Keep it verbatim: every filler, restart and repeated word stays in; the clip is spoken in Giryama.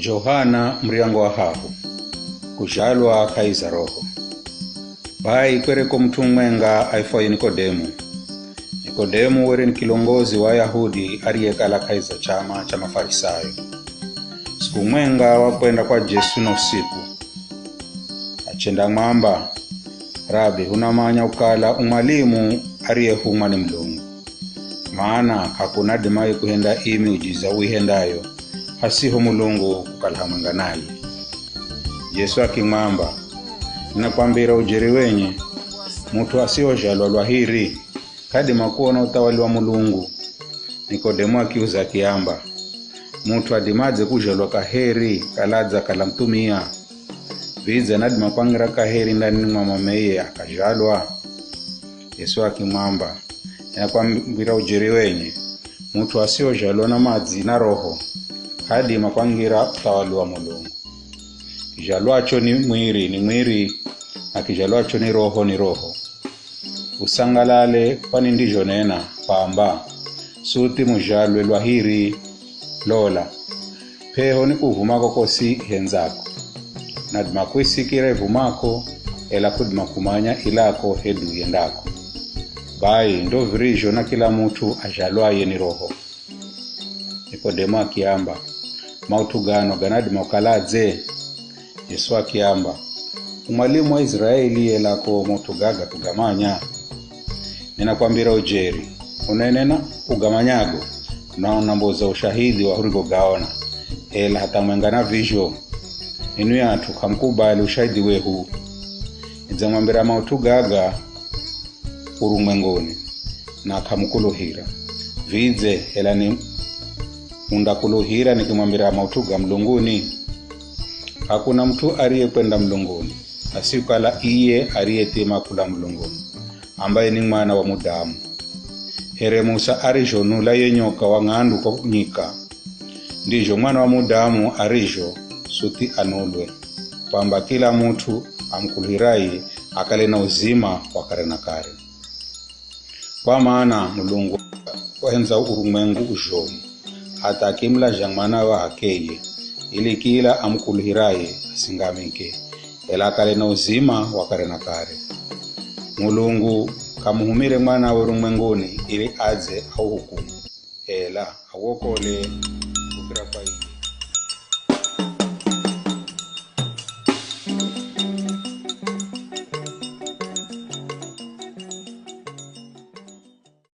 Johana muryango wa hahu, kuzhalwa kahi za Roho. Bai kwereko mut'u mumwenga aifwaye Nikodemu. Nikodemu were ni kilongozi wa Ayahudi ariyekala kahi za chama cha Mafarisayo. Siku mwenga wakwenda kwa Jesu na usiku, achendamwamba, "Rabi, hunamanya ukala u mwalimu ariyehumwa ni Mulungu. Mana k'akuna adimaye kuhenda ii miujiza uihendayo, hasiho Mulungu kukala hamwenga naye." Jesu akimwamba, "Ninakwambira ujeri wenye, mut'u asihozhalwa lwa hiri, k'adima kuona uthawali wa Mulungu." Nikodemu akiuza akiamba, "Mut'u adimadze kuzhalwa kaheri kala adzakala muthumia? Vidze anadima kwangira kaheri ndanini mwa mameye akazhalwa?" Jesu akimwamba, "Ninakwambira ujeri wenye, mut'u asihozhalwa na madzi na Roho, k'adima kwangira uthawali wa Mulungu. Kizhalwacho ni mwiri ni mwiri, na kizhalwacho ni Roho ni roho. Usangalale, kwani ndizhonena kwamba, 'Suthi muzhalwe lwa hiri.' Lola, p'eho ni kuvuma kokosi hendzako. Nadima kuisikira ivumako, ela k'udima kumanya ilako hedu yendako. Bai ndo virizho na kila mut'u azhalwaye ni Roho." Nikodemu akiamba, "Maut'u gano ganadima kukaladze?" Jesu akiamba, "U mwalimu wa Iziraeli, ela ko maut'u gaga k'ugamanya? Ninakwambira ujeri, unene na ugamanyago, na unamboza ushahidhi wa hurigogaona, ela hatha mwenga na vizho, ninwi at'u k'amukubali ushahidhi wehu. Nidzamwambira maut'u gaga urumwenguni, na k'amukuluhira. Vidze ela ni mundakuluhira nikimwambira maut'u ga mulunguni? K'akuna mut'u ariyekwenda mulunguni, asikukala iye ariyethima kula mulunguni, ambaye ni Mwana wa Mudamu. Here Musa arizhonula ye nyoka wa ng'andu ko nyika, ndizho Mwana wa Mudamu arizho suthi anulwe, kwamba kila mut'u amukuluhiraye akale na uzima wa kare na kare. Kwa mana Mulungu wahendza urumwengu uzhomu, hatha akimulazha Mwanawe wa h'akeye, ili kila amukuluhiraye asingamike, ela akale na uzima wa kare na kare. Mulungu k'amuhumire Mwanawe urumwenguni ili adze auhukumu, ela awokole kukira kwa